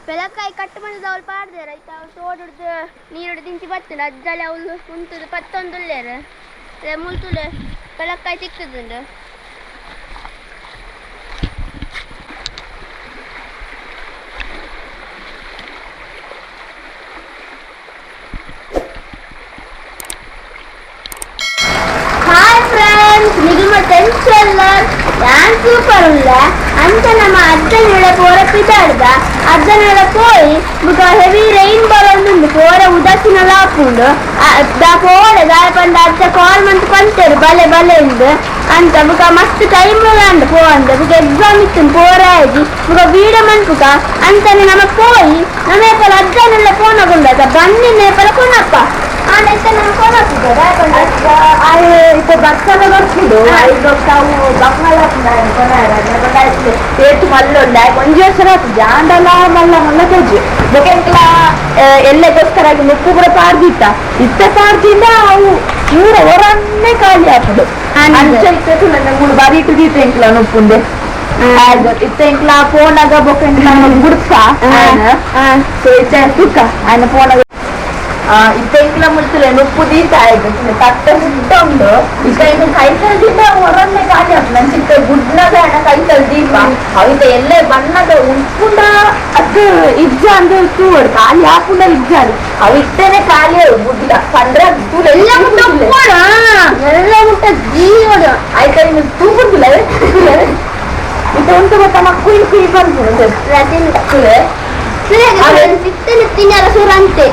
ಪೆಲಕಾಯಿ ಕಟ್ ಮಂದದ ಅವಳು ಪಾಡ್ದೇರ ಐತ ಅವಳು ತೋಡುಡ್ದು ನೀರುಡು ದಿಂಚಿ ಬತ್ತುಂಡು ಅಜ್ಜಲೆ ಅವಳು ಉಂತುದು ಪತ್ತೊಂದುಲ್ಲೇರು ಮುಲ್ತುಲೆ ಪೆಲಕಾಯಿ ತಿಕ್ಕುದುಂಡು. ಹಾಯ್ ಫ್ರೆಂಡ್ಸ್, ನಿಗುಮ ಟೆನ್ಷನ್ ಯಾನ್ ಸೂಪರ್ ಉಲ್ಲ ಅಂಚ ನಮ್ಮ ಅಜ್ಜನೊಳ ಪೋರ ಪಿದಾಡ್ದ ಅಜ್ಜನೊಳ ಪೋಯಿ ಬುಕ ಹೆವಿ ರೈನ್ ಬರೊಂದುಂಡು ಪೋರ ಉದಾಸೀನಲ ಆಪುಂಡು ದ ಪೋಡೆ ದಾಯ ಪಂಡ ಅಜ್ಜ ಕಾಲ್ ಮಂತ್ ಪಂತೇರು ಬಲೆ ಬಲೆ ಇಂದು ಅಂತ ಬುಕ ಮಸ್ತ್ ಟೈಮ್ ಅಂಡ್ ಪೋಂದ ಬುಕ ಎಕ್ಸಾಮ್ ಇತ್ತು ಪೋರ ಆಯ್ತು ಬುಕ ವೀಡ ಮನ್ಪುಕ ಅಂತಾನೆ ನಮ್ಮ ಪೋಯಿ ನಮ್ಮ ಏಪಲ ಅಜ್ಜನೆಲ್ಲ ಪೋನಗುಂಡದ ಬನ್ನಿ ಏಪಲ ಕೊನಪ್ಪ ಆಂಡ ಇತ್ತ ನಮ್ಮ ಕೊನಪ್ಪ ದಾಯ ಪಂಡ ಇತ್ತ ಬರ್ಸಲ ಬರ್ತಿದ್ದು ಐದು ತಾವು ಬಂಗಾಳ ಏತು ಮಲ್ಲುಂಡ ಒಂಜಿ ವರ್ಷ ಜಾಂಡಲ ಮಲ್ಲ ಮಲ್ಲ ತೋಜಿ ಬೊಕೆಂಕ್ಲ ಎಲ್ಲೆಗೋಸ್ಕರ ಮುಪ್ಪು ಪೂರ ಪಾಡ್ದಿತ್ತ ಇತ್ತ ಪಾಡ್ದಿಂದ ಅವು ಪೂರ ಹೊರನ್ನೇ ಖಾಲಿ ಆಪುಂಡು. ಅಂಚ ಇತ್ತ ನನ್ನ ಬಾರಿ ಇಟ್ಟು ದೀತ ಎಂಕ್ಲ ನುಪ್ಪುಂಡೆ ಇತ್ತ ಎಂಕ್ಲ ಫೋನಾಗ ಬೊಕೆಂಕ್ಲ ಗುಡ್ಸ ಸೊ ಇತ್ತ ತುಕ್ಕ ಆಯ್ನ ಫೋನಾಗ ಇತ್ತ ಎಂಕ್ಲ ಮುಲ್ತಲೆ ನುಪ್ಪು ದೀತ ಆಯ್ತು ತಟ್ಟ ಸುತ್ತ ಉಂಡು ಇತ್ತ ಎಂಕ್ಲ ಕೈತಲ್ ದೀಪ ಹೊರನ್ನೇ ಖಾಲಿ ಆಪುಂಡು. ಅಂಚಿತ್ತ ಗುಡ್ನಗ ಹಣ ಕೈತಲ್ ದೀಪ ಅವಿತ ಎಲ್ಲೆ ಬಣ್ಣದ ಉಪ್ಪುಂಡ ಅದು ಇಜ್ಜ ಅಂದ್ರೆ ತೂವಡು ಖಾಲಿ ಆಪುಂಡ ಇಜ್ಜ ಅವು ಇತ್ತೇನೆ ಖಾಲಿ ಗುಡ್ಲ ಪಂಡ್ರೆ ತೂಲ ಎಲ್ಲ ಮುಟ್ಟ ಎಲ್ಲ ಮುಟ್ಟ ಜೀವನ ಆಯ್ತಾ ಇನ್ನು ತೂಗುಂದಿಲ್ಲ ಇತ್ತ ಉಂಟು ಗೊತ್ತಾ ಕುಯ್ ಕುಯ್ ಬಂತು ಇತ್ತನೆ ತಿನ್ನರ ಸುರಂತೆ.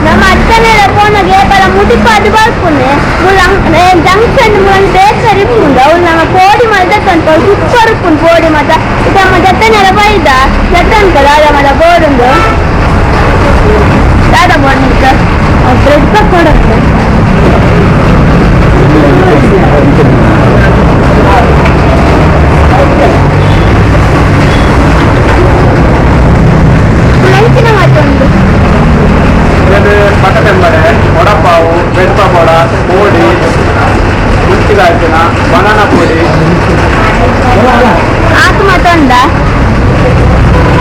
ನಮ್ಮ ಅಜ್ಜನೆಲ್ಲ ಫೋನಾಗ ಏಪಲ ಮುಡಿಪಾದು ಬರ್ಪುನೆ ಮುಲ್ಲ ಜಂಕ್ಷನ್ ಮುಲ್ಲ ಬೇಕರಿ ಉಂಡು ಅವ್ಳು ನಮ್ಮ ಪೋಡಿ ಮಲ್ದಕ್ಕಂತ ಸೂಪರ್ ಉಪ್ಪುಂಡು ಪೋಡಿ ಮಾತ ಇದು ನಮ್ಮ ಜೊತೆನೆಲ್ಲ ಬೈದ ಜೊತೆ ದಾದ ಮದ ಬೋರ್ಡುಂಡು ದಾದ ಬೋರ್ಡ್ ಬ್ರೆಡ್ ಪಕೋಡ ಉಂಟು. ಮೆಣಸಿನ ಮಾತುಂಡು ಬಟಟೆಂಬಡೆ, ವಡಪಾವು, ಬ್ರೆಡ್ ಪಕೋಡ, ಪೋಡಿ, ಮುಂಚಿಗಾಚಿನ ಬನಾನಾ ಪೋಡಿ. ಆತು ಮಾತೊಂಡ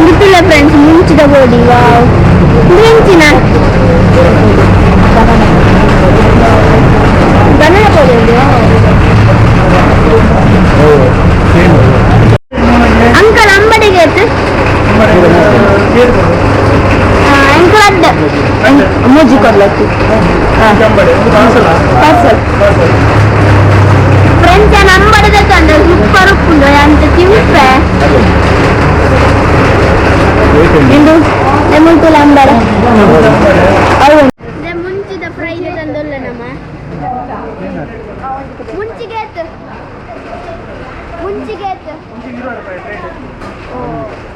ಗೊತ್ತಿಲ್ಲ ಫ್ರೆಂಡ್ಸ್. ಮುಂಚಿದ ಬೋಡಿ ವಾವ್ ಮುಂಚಿನ ಬನಾನಾ ಪೋಡಿ ಉಂಡು. ಅಂಕಲ್ ಅಂಬಡಿಗೆ ಆಯ್ತು ಅಂಕಲ್ ಅಡ್ಡ ಮೂಜಿ ಕೊಡ್ಲತ್ತಿ ಪಾರ್ಸಲ್. ಫ್ರೆಂಡ್ಸ್ ನಾನು ಅಂಬಡಿದ ತಂದೆ ಸೂಪರ್ ಉಪ್ಪುಂಡು ಅಂತ ತಿನ್ಪೆ ಇಂದು ಮುಲ್ತುಲ ಅಂಬಡ ಮುಂಚಿದ ಫ್ರೈ ತಂದೊಲ್ಲ ನಮ್ಮ ಮುಂಚಿಗೆ ಆಯ್ತು ಮುಂಚಿಗೆ ಆಯ್ತು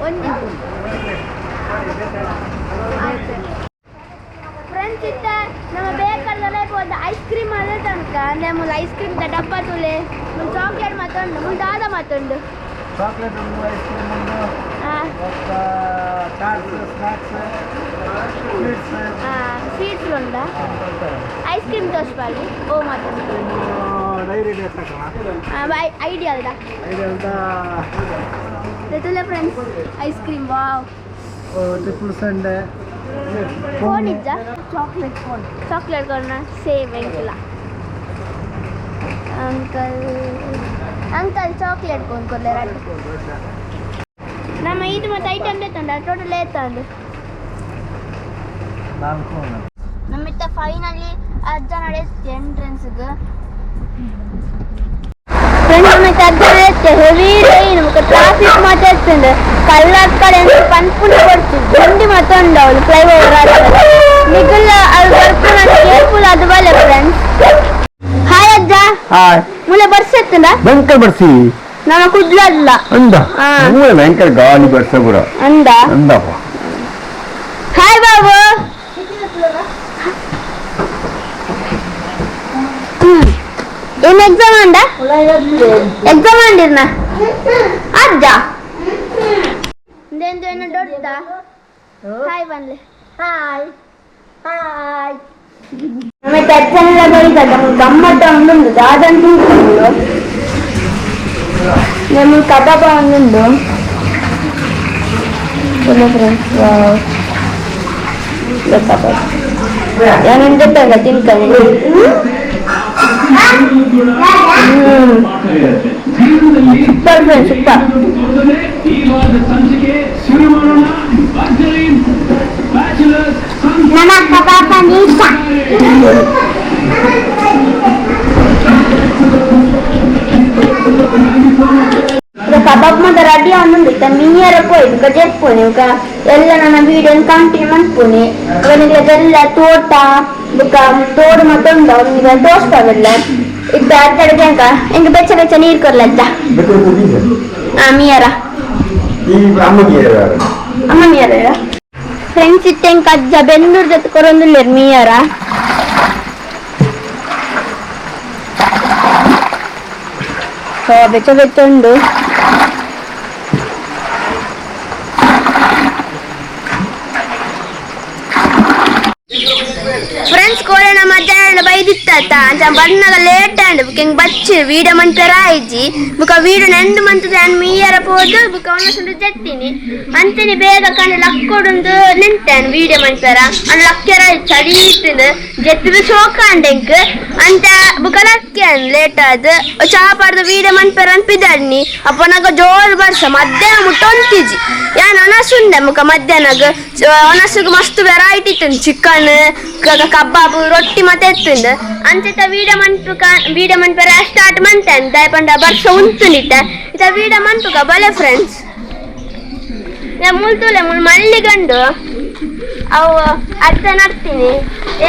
ಒಂದು ಫ್ರೆಂಡ್ಸ್ ಇತ್ತ ನಮ್ಮ ಬೇಕರ್ದಲ್ಲೇ ಒಂದು ಐಸ್ ಕ್ರೀಮ್ ಅದೇ ತನಕ ಅಂದ್ರೆ ಮುಲ್ ಐಸ್ ಕ್ರೀಮ್ ಡಬ್ಬ ತುಲೆ ಮುಲ್ ಚಾಕ್ಲೇಟ್ ಮಾತುಂಡು ಮುಲ್ ದಾದ ಮಾತುಂಡು ಚಾಕ್ಲೇಟ್ ಉಂಡು, ಐಸ್ ಕ್ರೀಮ್ ಉಂಡು, ಚಾಟ್ಸ್, snacks, sweets. Sweets ಉಂಡ ಐಸ್ ಕ್ರೀಮ್ ತೋರಿಸ್ಬಾರ್ದು ಓ ಮಾತುಂಡು ಡೈರಿ ಡೇಟ್ ಐಡಿಯಲ್ದ ಐಡಿಯಲ್ದ ತುಲೆ friends ice cream wow triple Sunday phone ಇದ್ದ chocolate phone chocolate ಕೊಡೋಣ ಸೇಮ್ ಎಂಕಿಲ್ಲ uncle uncle chocolate cone ಕೊಡ್ಲೇರ ನಮ್ಮ ಇದು ಮತ್ತೆ ಐಟಮ್ ತಂಡ ಟೋಟಲ್ ಏತಂದು ನಾಲ್ಕು. ನಮ್ಮಿತ್ತ ಫೈನಲಿ ಅಜ್ಜ ನಡೆಯುತ್ತೆ ಎಂಟ್ರೆನ್ಸ್ಗೆ ಫ್ರೆಂಡ್ಸ್. ನಮಗೆ ಅಜ್ಜ ನಡೆಯುತ್ತೆ ಹೆವಿ ರೈನ್ ಮುಖ ಟ್ರಾಫಿಕ್ ಮಾತಾಡ್ತಂಡು ಕಲ್ಲಾದ ಕಡೆ ಪನ್ಪುಂಡು ಕೊಡ್ತು ಗುಂಡಿ ಮಾತುಂಡು ಅವಳು ಫ್ಲೈಓವರ್ ಆದ ನಿಗುಲ್ಲ ಅದು ಬರ್ಪುನ ಕೇರ್ಫುಲ್ ಅದು ಬಲ್ಲೆ ಫ್ರೆಂಡ್ಸ್. ಹಾಯ್ ಅಜ್ಜ. ಹಾಯ್. ಮುಲೆ ಬರ್ಸತ್ತಂಡ ಭಯಂಕರ ಬರ್ಸಿ. ನಮ್ಮ ಕುಡ್ಲಲ್ಲ ಅಂದ ಹಾ. ಮೂಳೆ ಭಯಂಕರ ಗಾಳಿ ಬರ್ಸ ಕೂಡ ಅಂದ ಅಂದಪ್ಪ. ಹಾಯ್ ಬಾಬು. ಏನ್ ಎಕ್ಸಾಮ್ ಅಂಡ ಎಕ್ಸಾಮ್ ಅಂಡಿರ್ನ ಅಜ್ಜ ಏನು ದೊಡ್ಡ ಹಾಯ್ ಬನ್ಲಿ ಹಾಯ್ ಹಾಯ್. ನಮ್ಮ ಅಜ್ಜನೆಲ್ಲ ಬೈದಾಗ ಗಮ್ಮತ್ತ ಒಂದುಂಡು ದಾದನ್ ತಿಂಕೊಂಡು ನಮ್ಮ ಕಬಾಬ ಒಂದುಂಡು ಫ್ರೆಂಡ್ಸ್ ಕಬಾಬ್ ನಾನು ಜೊತೆ ತಿನ್ಕೊಂಡು. Super friends, super. ನಮ್ಮ ಕಬಾಬ ನೀಸ. ಕಬಾಬ್ ಮಾತ ರೆಡಿ ಒಂದೊಂದು ಇತ್ತ ಮೀಯರ ಪೋಯ್ ಬೊಕ ಜೆಪ್ಪುನಿ ಬೊಕ ಎಲ್ಲ ನನ್ನ ವಿಡಿಯೋ ಕಂಟಿನ್ಯೂ ಮನ್ಪುನಿ. ಎಲ್ಲ ತೋಟ ಬೊಕ ತೋಡು ಮಾತ ಉಂಡು ಅವನಿಗೆ ತೋರ್ಸ್ತಾವಿಲ್ಲ ಇತ್ತ ಅತ್ತಡ ಅಂಕ ಎಂಕ್ ಬೆಚ್ಚ ಬೆಚ್ಚ ನೀರು ಕೊರ್ಲಜ್ಜ. ಮೀಯರ ಅಮ್ಮ ಮೀಯರ ಫ್ರೆಂಡ್ಸ್ ಇತ್ತೆ ಎಂಕ್ ಅಜ್ಜ ಬೆಂದೂರ್ ಜೊತೆ ಕೊರೊಂದುಲ್ಲೆರ್ ಮೀಯರ. ಸೊ ಬೆಚ್ಚ ಬೆಚ್ಚ ಉಂಡು. ಫ್ರೆಂಡ್ಸ್ ಕೋರೆನ ಮಧ್ಯಾಹ್ನ ಬೈದಿತ್ತ ಅಂಚ ಬಣ್ಣದ ಲೇಟ್ ಆಂಡ್ ಬುಕ್ ಎಂಕ್ ಬಚ್ಚಿ ವೀಡಿಯೋ ಮಂತರ ಆಯ್ಜಿ ಬುಕ ವೀಡಿಯೋ ನೆಂದು ಮಂತದ ಆ್ಯಂಡ್ ಮೀಯರ ಪೋದು ಬುಕ ಅವನ ಜೆತ್ತೀನಿ ಅಂಚನೆ ಬೇಗ ಕಂಡು ಲಕ್ಕೊಡುಂದು ನಿಂತೇನೆ ವೀಡಿಯೋ ಮಂತರ ಅಂಡ್ ಲಕ್ಕೆರ ಚಳಿ ಇತ್ತಿಂದು ಜೆತ್ತಿದ ಶೋಕ ಅಂಡ್ ಎಂಕ್ ಅಂಚ ಬುಕ ಲಕ್ಕೆ ಲೇಟ್ ಆದ್ ಚಾ ಪಾಡ್ದು ವೀಡಿಯೋ ಮನ್ಪೆರ ಅನ್ಪಿದಾಡ್ನಿ ಅಪ್ಪನಾಗ ಜೋರು ಬರ್ಸ ಮಧ್ಯಾಹ್ನ ಮುಟ್ಟ ಒಂತಿಜಿ ಯಾನ್ ಒಣಸುಂಡೆ ಮುಖ ಮಧ್ಯಾಹ್ನಗ ಒಣಸುಗ್ ಮಸ್ತ್ ವೆರೈಟಿ ಇತ್ತು, ಚಿಕನ್ ಕಬಾಬ್ ರೊಟ್ಟಿ ಮತ್ತೆ ಎತ್ತುಂಡು ಅಂಚೆತ ವೀಡಿಯೋ ಮನ್ಪುಕ ವೀಡಿಯೋ ಮನ್ಪೆರ ಸ್ಟಾರ್ಟ್ ಮಂತೆ ದಾಯಪಂಡ ಬರ್ಸ ಉಂತುನಿತ್ತ ಇತ ವೀಡಿಯೋ ಮನ್ಪುಕ ಬಲೆ ಫ್ರೆಂಡ್ಸ್. ಮುಲ್ತುಲೆ ಮುಲ್ ಮಲ್ಲಿಗಂಡು ಅವು ಅರ್ಧ ನಡ್ತೀನಿ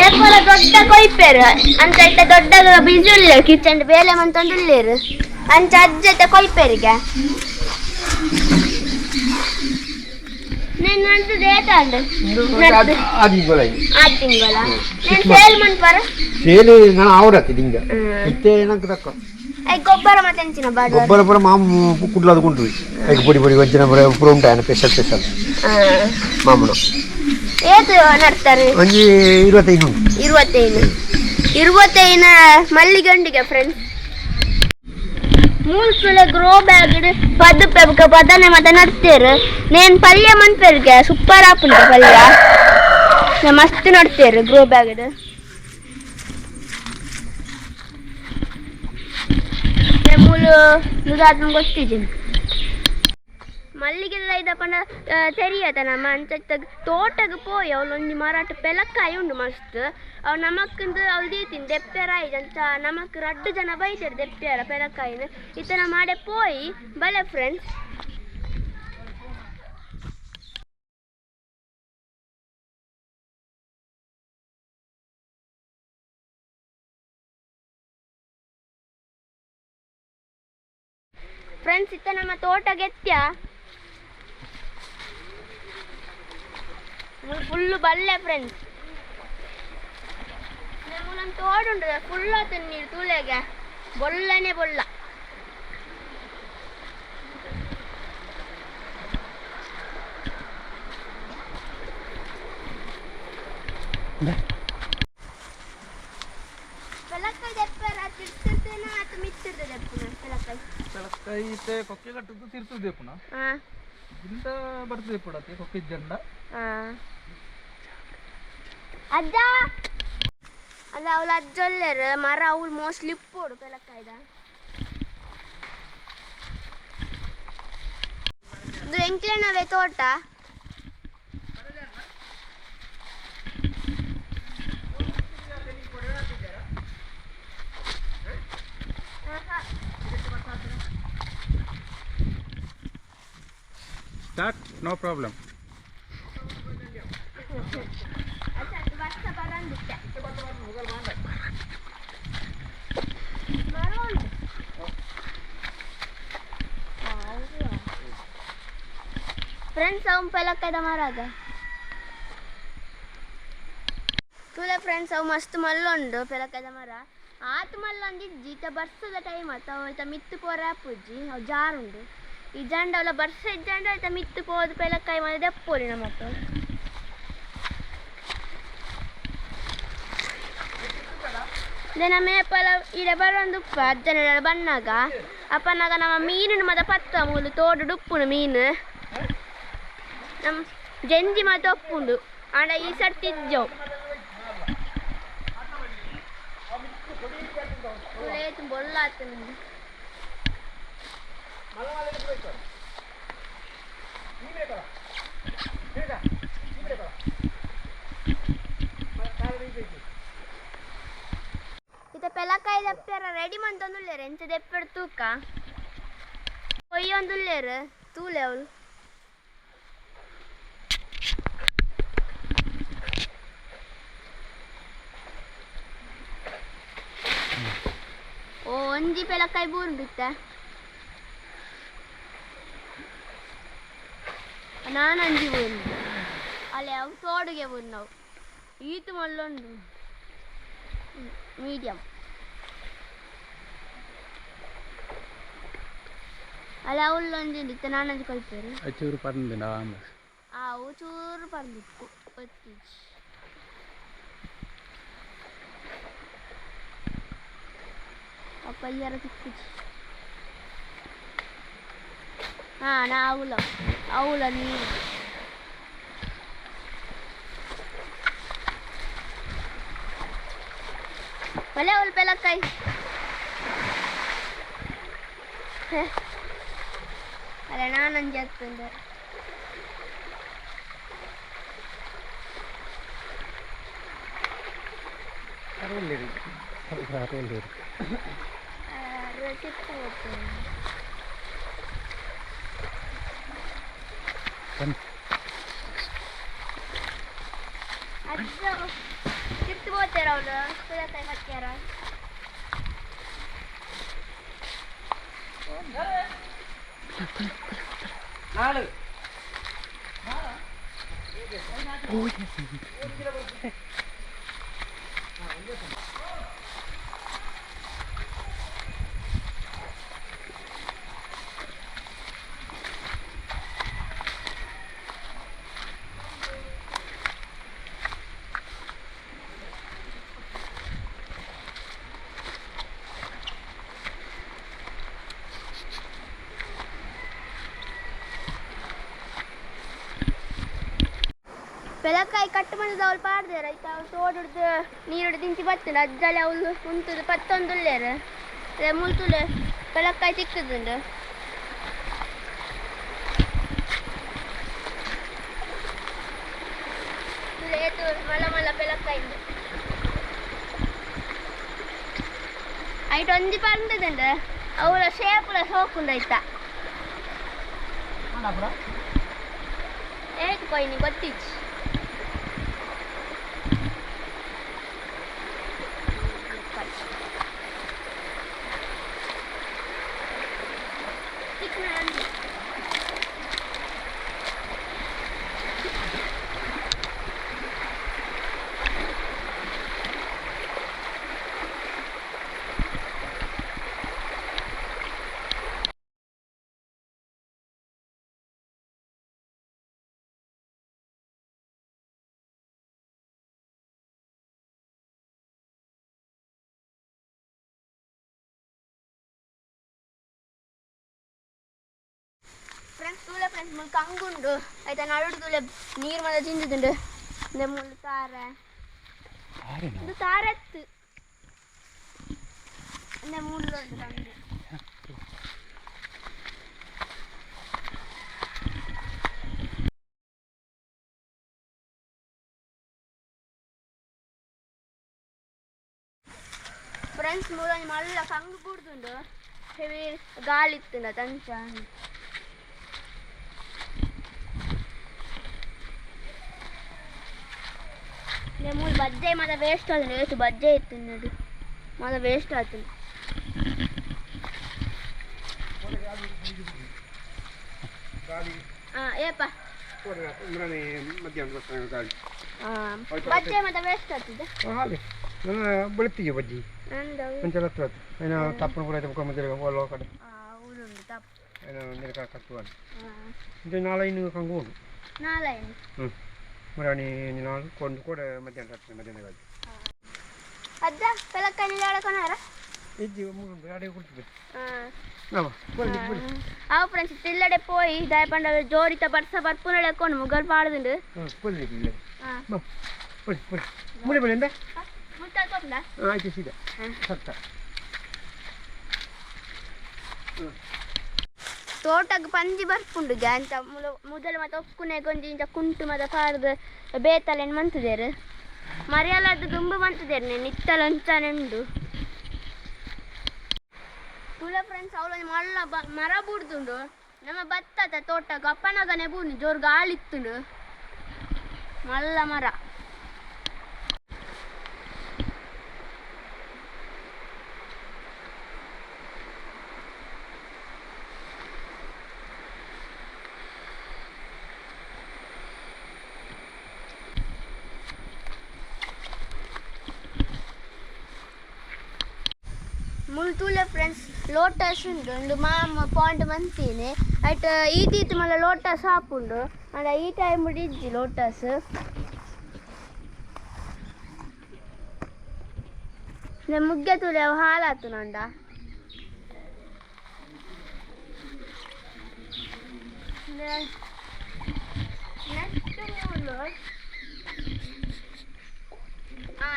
ಏಪಲ ದೊಡ್ಡ ಕೊಯ್ಪೇರು ಅಂಚ ಇತ್ತ ದೊಡ್ಡ ಬಿಜಿ ಉಲ್ಲೇರು ಕಿಚನ್ ಬೇಲೆ ಮಂತೊಂದು ಅಂಚ ಅಜ್ಜತೆ ಕೊಯ್ಪೇರಿಗೆ నేను ನಡ್ದು ಏತಾಂಡ್ ಆದಿಂಗೊಲ. ಆರು ತಿಂಗಳ నేను ಸೇಲ್ ಮನ್ಪರ. ಸೇಲಿ ನಾನು ಆವಡತ್ತಿ ದಿಂಗ ಇತ್ತೆ ಏನಂತ ತಕ್ಕ. I ಗೊಬ್ಬರ ಮತ್ತೆ ಎಂಚಿನ ಬಾಡ. ಗೊಬ್ಬರ ಪೂರ ಮಾಮು ಕುಡ್ಲದು ಕೊಂಡ್ರಿ ಐಕ್ ಪೊಡಿ ಪೊಡಿ ವಂಚಿನ ಪೂರ ಪೂರ ಉಂಟಾಯನ ಸ್ಪೆಷಲ್ ಸ್ಪೆಷಲ್ ಮಾಮುನ. ಏತು ನಡ್ತಾರೆ? ಒಂಜಿ 25 ಉಂಟು. 25 25 ಮಲ್ಲಿಗಂಡಿಗೆ ಫ್ರೆಂಡ್ಸ್. ಮೂಲ್ಸುಲೆ ಗ್ರೋ ಬ್ಯಾಗ್ ಪದ್ದು ಪೆಬ್ಕ ಪದನೆ ಮತ್ತೆ ನಡ್ತೇರು ನೇನ್ ಪಲ್ಯ ಮನ್ಪೆರ್ಗೆ ಸೂಪರ್ ಆಪುಂಡು ಪಲ್ಯ ನಾ ಮಸ್ತ್ ನಡ್ತೇರು ಗ್ರೋ ಬ್ಯಾಗ್ ಮೂಲು ಮುದಾತ್ಮ ಗೊತ್ತಿದ್ದೀನಿ ಮಲ್ಲಿಗೆಲ್ಲ ಇದಪ್ಪನ ತೆರಿಯತ ನಮ್ಮ ಅಂಚ ತೋಟಗ್ ಪೋಯಿ ಅವಳೊಂಜಿ ಮರಾಟ ಪೆಲಕ್ಕಾಯಿ ಉಂಡು ಮಸ್ತ್ ಅವು ನಮಕ್ಕಿಂದು ಅವಳು ದೀತಿನ್ ದೆಪ್ಪೆರ ಅಂಚ ನಮಕ್ ರಡ್ಡು ಜನ ಬೈತೇರು ದೆಪ್ಪೆರ ಪೆಲಕ್ಕಾಯಿನ ಇತ್ತನ ಮಾಡೆ ಪೋಯಿ ಬಲೆ ಫ್ರೆಂಡ್ಸ್. ಫ್ರೆಂಡ್ಸ್ ಇತ್ತ ನಮ್ಮ ತೋಟ ಗೆತ್ಯ ಫುಲ್ಲು ಬಲ್ಲೆ ಫ್ರೆಂಡ್ಸ್. ನಮ್ಮ ತೋಟ ಉಂಟು ಫುಲ್ ಆತ ನೀರು ತೂಲೆಗೆ ಬೊಲ್ಲನೆ ಬೊಲ್ಲ. ಪೆಲಕ್ಕಾಯಿ ದೆಪ್ಪರ ತಿರ್ತಿರ್ತೇನ ಆತ ಮಿತ್ತಿರ್ತದೆ ದೆಪ್ಪುನ ಪೆಲಕ್ಕಾಯಿ. ಪೆಲಕ್ಕಾಯಿ ಇತ್ತೆ ಕೊಕ್ಕೆ ಕಟ್ಟುದು ತಿರ್ತದೆ ದೆಪ್ಪುನ ಇಂತ ಬರ್ತದೆ ಪುಡತೆ ಕೊಕ್ಕೆ ಜಂಡ. ಅಜ್ಜ ಅಲ್ಲ ಅವಳು ಅಜ್ಜೊಲ್ಲೇರು ಮರ ಅವಳು ಮೋಸ್ಟ್ಲಿ ಇಪ್ಪೋಡು ಪೆಲಕ್ಕಾಯ್ದ. ಇದು ಎಂಕ್ಲೆನವೇ ತೋಟ. Start, no problem. Friends ಅವು ಪೆಲಕ್ಕದ ಮರಾಗ ತೂಲೆ ಫ್ರೆಂಡ್ಸ್ ಅವು ಮಸ್ತ್ ಮಲ್ಲುಂಡು ಪೆಲಕ್ಕದ ಮರ ಆತ್ ಮಲ್ಲೊಂದಿಜ್ಜಿ ಇತ್ತ ಬರ್ಸದ ಟೈಮ್ ಆತ ಅವು ಇತ್ತ ಮಿತ್ತು ಪೋರ ಪೂಜಿ ಅವು ಜಾರುಂಡು ಈ ಜಂಡ ಅವಲ ಬರ್ಸ ಇಜ್ಜಂಡ ಇತ್ತ ಮಿತ್ತು ಪೋದು ಪೆಲಕ್ಕಾಯಿ ಮನೆ ದೆಪ್ಪೋಲಿ ನಮ್ಮಕ್ಕ. ನಮ್ಮ ಏಪಲ ಇಡೆ ಬರೋಂದುಪ್ಪ ಅಜ್ಜನ ಬನ್ನಾಗ ಅಪ್ಪನಾಗ ನಮ್ಮ ಮೀನು ಮದ ಪತ್ತ ಮೂಲು ತೋಡು ಡುಪ್ಪುನು ಮೀನು ನಮ್ಮ ಜಂಜಿ ಮಾತ ಒಪ್ಪುಂಡು ಆಂಡ ಈ ಸರ್ತಿ ಇಜ್ಜವು ಬೊಲ್ಲಾತುಂಡು ಇತ್ತ ಪೆಲಕಾಯಿ ದಪ್ಪೆರ ರೆಡಿ ಮಂತೊಂದುಲ್ಲೇರು ಎಂಚ ದೆಪ್ಪೆಡ್ ತೂಕ ಕೊಯ್ಯೊಂದುಲ್ಲೇರು ತೂಲೆ ಅವಳು ಓ ಒಂಜಿ ಪೆಲಕಾಯಿ ಬೂರು ಬಿತ್ತ ನಾನು ಅಂಜಿ ಬೂರು ಅಲ್ಲೇ ಅವು ತೋಡುಗೆ ಬೂರು ನಾವು ಈತು ಮಲ್ಲೊಂಡು ಮೀಡಿಯಂ ಅಲ್ಲ ಅವಳೊಂದು ಇತ್ತು ನಾನಂಜಿ ಕೊಯ್ಪೇರು ಚೂರು ಪರಂದಿನ ಅವು ಚೂರು ಪರಂದಿತ್ತು ಒತ್ತಿಜಿ ಅಪ್ಪಯ್ಯರ ತಿಕ್ಕುಜಿ ಹಾಂ ನಾ ಅವಳ ಅವಳ ನೀರು ಒಲೆ ಅವಳು ಪೆಲಕ್ಕಾಯಿ ಅಲ್ಲ ನಾನಂಜಿ ಹತ್ತುಂಡೆ ಚಿಕ್ಕ ಅಜ್ಜ ಚಿಕ್ಕ ಹೋಗ್ತಾರ ಅವಳು ಪೆಲಕ್ಕಾಯಿ ಹತ್ಯಾರ ಪೆಲಕಾಯಿ ಕಟ್ ಮಾಡಿದ ಅವಳು ಪಾಡ್ದೇರ ಆಯ್ತು ಅವಳು ತೋಡುಡ್ದು ನೀರುಡ್ದು ದಿಂಚಿ ಬತ್ತುಂಡು ಅಜ್ಜಲೆ ಅವಳು ಉಂತುದು ಪತ್ತೊಂದುಲ್ಲೇರು ಅದೇ ಮುಲ್ತುಲೆ ಪೆಲಕಾಯಿ ತಿಕ್ಕುದುಂಡು ಏತು ಮಲ್ಲ ಮಲ್ಲ ಪೆಲಕಾಯಿ ಐಟ್ ಒಂಜಿ ಪಂದದುಂಡು ಅವಳ ಶೇಪುಲ ಸೋಕುಂಡು ಆಯ್ತಾ ಏತ್ ಕೊಯ್ನಿ ಗೊತ್ತಿಚ್ಚಿ ಫ್ರೆಂಡ್ಸ್ ತೂಲೆ ಫ್ರೆಂಡ್ಸ್ ಮುಳ್ಳು ಕಂಗುಂಡು ಆಯ್ತಾ ನಡುಡು ತೂಲೆ ನೀರು ಮದ ಜಿಂಜುದುಂಡು ಇಂದ ಮುಳ್ಳು ತಾರೆ ಇದು ತಾರತ್ತು ಇಂದ ಮುಳ್ಳು ಉಂಡು ಕಂಗು ಫ್ರೆಂಡ್ಸ್ ಮುಳ್ಳು ಮಲ್ಲ ಕಂಗು ಬುಡ್ದುಂಡು ಹೆವಿ ಗಾಳಿ ಇತ್ತುಂಡ ತಂಚ ಮೂಲು ಬಜ್ಜೆ ಮಾತ ವೇಸ್ಟ್ ಆತುಂಡು ಎಷ್ಟು ಬಜ್ಜೆ ಇತ್ತು ನೋಡಿ ಮಾತ ವೇಸ್ಟ್ ಆತುಂಡು ಹಾಂ ಏಪ ಬಜ್ಜೆ ಮಾತ ವೇಸ್ಟ್ ಆಗ್ತದೆ ಬೆಳಿತೀವಿ ಬಜ್ಜಿ ಒಂಚೂರು ಹತ್ರ ಆಯ್ತು ತಪ್ಪು ಕೂಡ ಆಯ್ತು ಮಧ್ಯೆ ಒಳ್ಳೆ ಕಡೆ ಉಂಡು ತಪ್ಪು ನೀರು ಕಟ್ಟುವ ಇದು ನಾಲೈನು ಕಂಗು ಉಂಟು ನಾಲೈನು ಹ್ಞೂ ಮುರಾಣಿ ನಾಲ್ಕು ಕೊಂಡು ಕೂಡ ಮಧ್ಯಾಹ್ನ ಮಧ್ಯಾಹ್ನ ಗಾಳಿ. ಅಜ್ಜ ಪೆಲಕ್ಕಲ್ಲಿ ಆಡಕೊನಾರ. ಇಜ್ಜಿ ಅಡೆ ಕೊಡ್ತದೆ. ಅವು ಫ್ರೆಂಡ್ಸ್ ತಿಲ್ಲಡೆ ಪೋಯಿ ದಾಯ ಪಂಡ ಜೋರಿತ ಬರ್ಸ ಬರ್ಪುನಳೆಕೊಂಡು ಮುಗಲ್ ಪಾಡ್ದುಂಡು. ಆಯ್ತು ಸೀದಾ ಸತ್ತ. ತೋಟಗ್ ಪಂಜಿ ಬರ್ಪುಂಡು ಅಂತ ಮೊದಲು ಮತ್ತೆ ಒಕ್ಕುನೆ ಗೊಂಜಿ ಇಂಚ ಕುಂಟು ಮದ ಪಾಡ್ದು ಬೇತಲೆನ್ ಮಂತುದೇರು ಮರಿಯಲದ್ದು ದುಂಬು ಮಂತುದೇರು ನೆನ್ ಇತ್ತಲ ಒಂಚಾನೆ ಉಂಡು. ತುಳ ಫ್ರೆಂಡ್ಸ್ ಅವಳೊಂದು ಮಲ್ಲ ಮರ ಬುಡ್ದುಂಡು ನಮ್ಮ ಬತ್ತದ ತೋಟಗ್ ಅಪ್ಪನಗನೆ ಬೂನಿ ಜೋರು ಗಾಳಿ ಇತ್ತುಂಡು ಮಲ್ಲ ಮರ. ಮುಲ್ತೂಲೆ ಫ್ರೆಂಡ್ಸ್ ಲೋಟಸ್ ಉಂಡು ಒಂದು ಮಾಮ ಪಾಂಡ್ ಮಂತೀನಿ ಅಟ್ ಈತೀತು ಮಲ್ಲ ಲೋಟಸ್ ಆಪುಂಡು ಅಂಡ ಈ ಟೈಮ್ ಇಜ್ಜಿ ಲೋಟಸ್. ಮುಗ್ಗೆ ತೂಲೆ ಅವು ಹಾಲಾತು ನಂಡ. ನೆಕ್ಸ್ಟ್ ಮೂಲು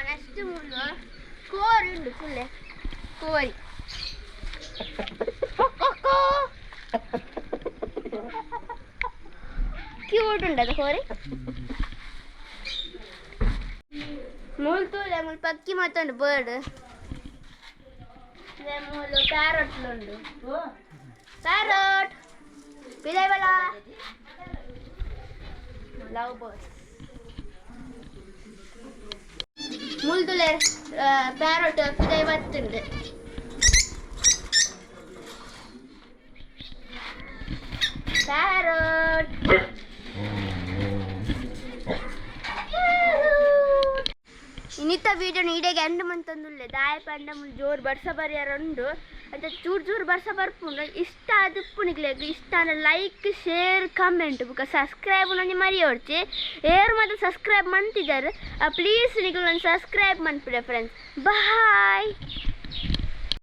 ನೆಕ್ಸ್ಟ್ ಮೂಲು ಕೋರಿ ಉಂಡು ಫುಲ್ಲೆ ಕೋರಿ. ಕ್ಯೂಟ್ ಉಂಟದ ಕೋರಿ. ಮೂಲು ತೂಲೆ ಮೂಲು ಪಕ್ಕಿ ಮತ್ತೊಂದು ಬರ್ಡ್. ಮೂಲು ಪ್ಯಾರೋಟ್ ಉಂಡು. ಪ್ಯಾರೋಟ್ ಪಿಲೆ ಬಲ ಲವ್ ಬರ್ಡ್ಸ್. ಮುಲ್ದುಲೆ ಪ್ಯಾರೋಟ್ ಪಿಲೆ ಬತ್ತುಂಡು. ಪ್ಯಾರೋಟ್ ಇನ್ನಿತ ವೀಡಿಯೋ ಈಡೆಗೆ ಎಂಡ್ ಮಂತಂದುಲ್ಲೆ ದಾಯ ಪಂಡ ಮುಲ್ ಜೋರು ಬರ್ಸ ಬರ್ಯಾರ ಉಂಡು ಅಂತ ಚೂರು ಚೂರು ಬರ್ಸ ಬರ್ಪುಂಡು. ಇಷ್ಟ ಆದಿಪ್ಪುನಿಗ್ಲೆಗ್ ಇಷ್ಟ ಆಂಡ like share comment ಬುಕ್ಕ ಸಬ್ಸ್ಕ್ರೈಬ್ ಒಂಜಿ ಮರಿಯೋಡ್ಚಿ. ಏರು ಮಾತ್ರ ಸಬ್ಸ್ಕ್ರೈಬ್ ಮಂತಿದ್ದಾರೆ ಪ್ಲೀಸ್ ನಿಗುಲು ಒಂದು ಸಬ್ಸ್ಕ್ರೈಬ್ ಮನ್ಪುಲೆ ಫ್ರೆಂಡ್ಸ್. ಬಾಯ್.